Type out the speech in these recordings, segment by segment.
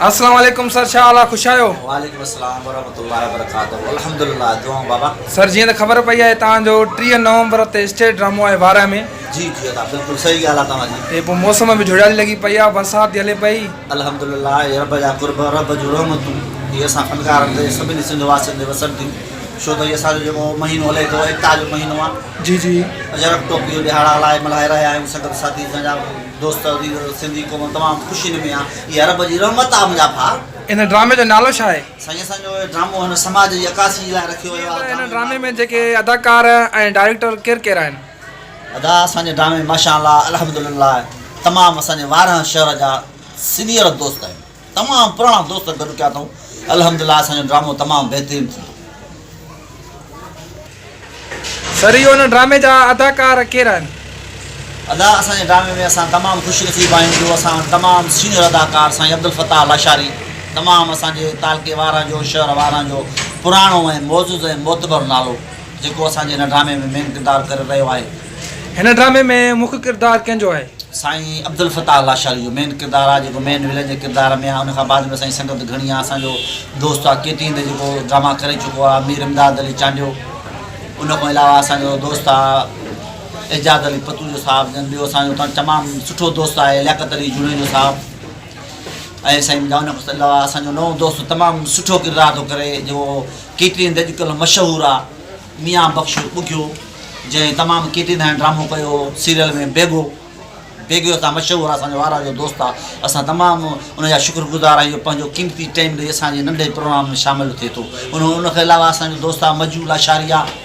السلام عليڪم سر ڇا حال آ خوش آهيو. وعليڪم السلام ورحمة الله وبرڪاته الحمدلله دعائون بابا. سر جيئن ته خبر پئي آهي توهان جو 30 نومبر تي اسٽيج ڊرامو آهي وارهه ۾. جي جي ادا بلڪل صحيح ڳالهه آ توهان جي. هي پوء موسم به جهڙيالي لڳي پئي آ برسات به هلي پئي. الحمدلله اي رب جا قرب رب جون رحمتون اهي اسان فنڪارن تي سڀني سنڌ واسين تي وسن ٿيون ڇو ته هي اسان جو جيڪو مهينو هلي ٿو ايڪتا جو مهينو آ. جي جي. اجرڪ ٽوپي جو ڏهاڙا هلائي ملهائي رهيا آهيون سنگت ساٿي اسان جا دوست عزيز سنڌي قوم تمام خوشين ۾ آ اها رب جي رحمت آ منهنجا ڀاء. ان ڊرامي جو نالو ڇا آهي؟ سائين اسان جو اهو ڊرامو هن سماج جي عڪاسي جي لاء رکيو ويو آ. ان ڊرامي ۾ جيڪي اداڪار ۽ ڊائريڪٽر ڪير ڪير آهن؟ ادا اسان جي ڊرامي ۾ ماشاء الله الحمد لله تمام اسان جي وارهن شهر جا سينيئر دوست آهن تمام پراڻا دوست گڏ ڪيا اٿئون الحمد لله اسان جو ڊرامو تمام بهترين ٿيندو. سر اهو ان ڊرامي جا اداڪار ڪير آهن؟ ادا اسان جي ڊرامي ۾ اسان تمام خوش نصيب آهيون جو اسان وٽ تمام سينئر اداڪار سائين عبدالفتاح لاشاري تمام اسان جي تعلقي وارهه جو شهر وارهه جو پراڻو ۽ معزز ۽ معتبر نالو جيڪو اسان جي هن ڊرامي ۾ مين ڪردار ڪري رهيو آهي. هن ڊرامي ۾ مک ڪردار ڪنهن جو آهي؟ سائين عبدالفتاح لاشاري جو مين ڪردار آهي جيڪو مين ولن جي ڪردار ۾ آهي ان کان بعد ۾ اسان جي سنگت گهڻي آهي اسان جو دوست آهي ڪي ٽي تي جيڪو ڊراما ڪري چڪو آهي مير امداد علي چانڊيو ان کان علاوه اسان جو دوست آهي اعجاز علي پتوجو صاحب جن ٻيو اسان جو تمام سٺو دوست آهي لياقت علي جوڻيجو صاحب ۽ سائين ان کان علاوه اسان جو نئون دوست تمام سٺو ڪردار ٿو ڪري جيڪو ڪي ٽي تي اڄڪلهه مشهور آهي ميان بخش ٻگهيو جنهن تمام ڪيترين هاڻي ڊرامو ڪيو هو سيريل ۾ بيگو بيگو سان مشهور آهي اسان جو وارا جو دوست آهي اسان تمام ان جا شڪر گذار آهيون جو پنهنجو قيمتي ٽائيم ڏئي اسان جي ننڍي پروگرام ۾ شامل ٿئي ٿو ان ان کان علاوه اسان جو دوست آهي مجو لاشاري آهي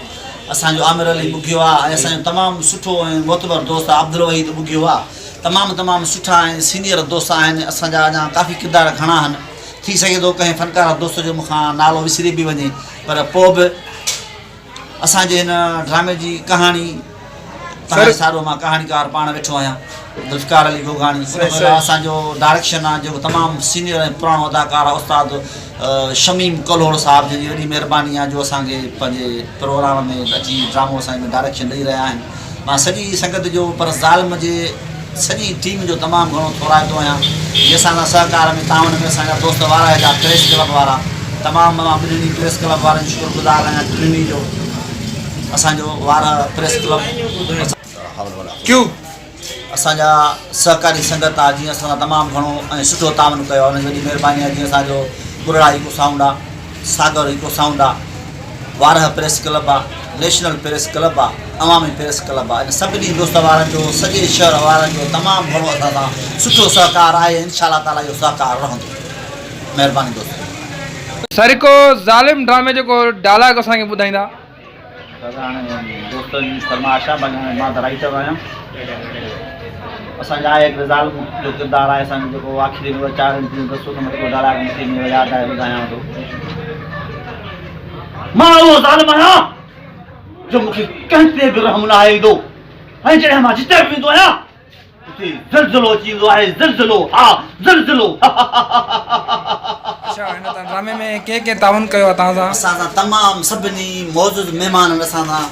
اسان جو عامر علي ٻگهيو آهي ۽ اسان جو تمام سٺو ۽ معتبر دوست آهي عبدالوحيد ٻگهيو آهي تمام تمام سٺا ۽ سينيئر دوست آهن اسان جا اڃا ڪافي ڪردار گهڻا آهن ٿي سگهي ٿو ڪنهن فنڪار دوست جو مون کان نالو وسري به وڃي پر پوء به اسان جي هن ڊرامي جي ڪهاڻي توهان جي سارو مان ڪهاڻيڪار پاڻ ويٺو آهيان ذوالفقار علي گوگاڻي ان کان علاوه اسان جو ڊائريڪشن آهي جيڪو تمام سينيئر ۽ پراڻو اداڪار آهي استاد شميم ڪلهوڙو صاحب جن جي وڏي مهرباني آهي جو اسان کي پنهنجي پروگرام ۾ اچي ڊرامو اسان جي ڊائريڪشن ڏئي رهيا آهن مان سڄي سنگت جو پر ظالم جي سڄي ٽيم جو تمام گهڻو ٿورائتو آهيان جي اسان سان سهڪار ۾ تعاون ۾ اسان جا دوست وارهه جا پريس ڪلب وارا تمام مان ٻنهي پريس ڪلب وارن جو شڪر گذار آهيان ٽنهي جو اسان جو وارهه پريس ڪلب ڪيو. اسان جا سهڪاري سنگت آ جيئن اسان سان تمام گهڻو ۽ سٺو تعاون ڪيو آ انهن جي وڏي مهرباني آ جيئن اسان جو ٻرڙا ايڪو سائونڊ آ ساگر ايڪو سائونڊ آ وارهه پريس ڪلب آ نيشنل پريس ڪلب آ عوامي پريس ڪلب آ ان سڀني دوست وارن جو سڄي شهر وارن جو تمام گهڻو اسان سان سٺو سهڪار آهي انشاء الله تعالي اهو سهڪار رهندو مهرباني دوستو. سر هڪ ظالم ڊرامي جو ڪو ڊائلاگ اسان کي ٻڌائيندا. دادا هاڻي دوستن جي فرمائش آ باقي هاڻي مان ته رائيٽر آهيان اسان جا آهي هڪ ظالم جو ڪردار آهي اسان جو جيڪو آخري ۾ چار انٽريون بس ان ۾ هڪڙو ڊائلاگ مون کي ۾ ياد آهي ٻڌايان ٿو مان اهو ظالم آهيان جو مون کي ڪنهن تي به رحم نه آهي ايندو ۽ جڏهن مان جتي به ويندو آهيان اتي زلزلو اچي ويندو آهي زلزلو ها زلزلو. اڇا هن تان ڊرامي ۾ ڪنهن ڪنهن تعاون ڪيو آهي توهان سان. اسان سان تمام سڀني معزز مهمانن اسان سان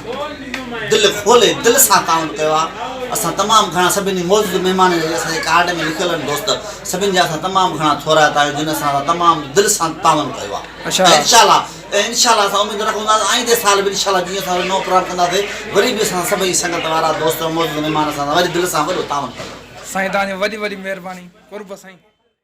دل کولي دل سان تعاون ڪيو آهي اسان تمام گهڻا سڀني معزز مهمانن جا اسان جي ڪارڊ ۾ لکيل آهن دوست سڀني جا اسان تمام گهڻا ٿورائتا آهيون جن اسان سان تمام دل سان تعاون ڪيو آهي ۽ انشاء الله ۽ انشاء الله اسان اميد رکون ٿا ته آئيندي سال به انشاء الله جيئن اسان وري نئون پروگرام ڪنداسين وري به اسان سڀئي سنگت وارا دوست ۽ معزز مهمان اسان سان وري دل سان وڏو تعاون ڪندا. سائين توهان جي وڏي وڏي مهرباني قرب سائين.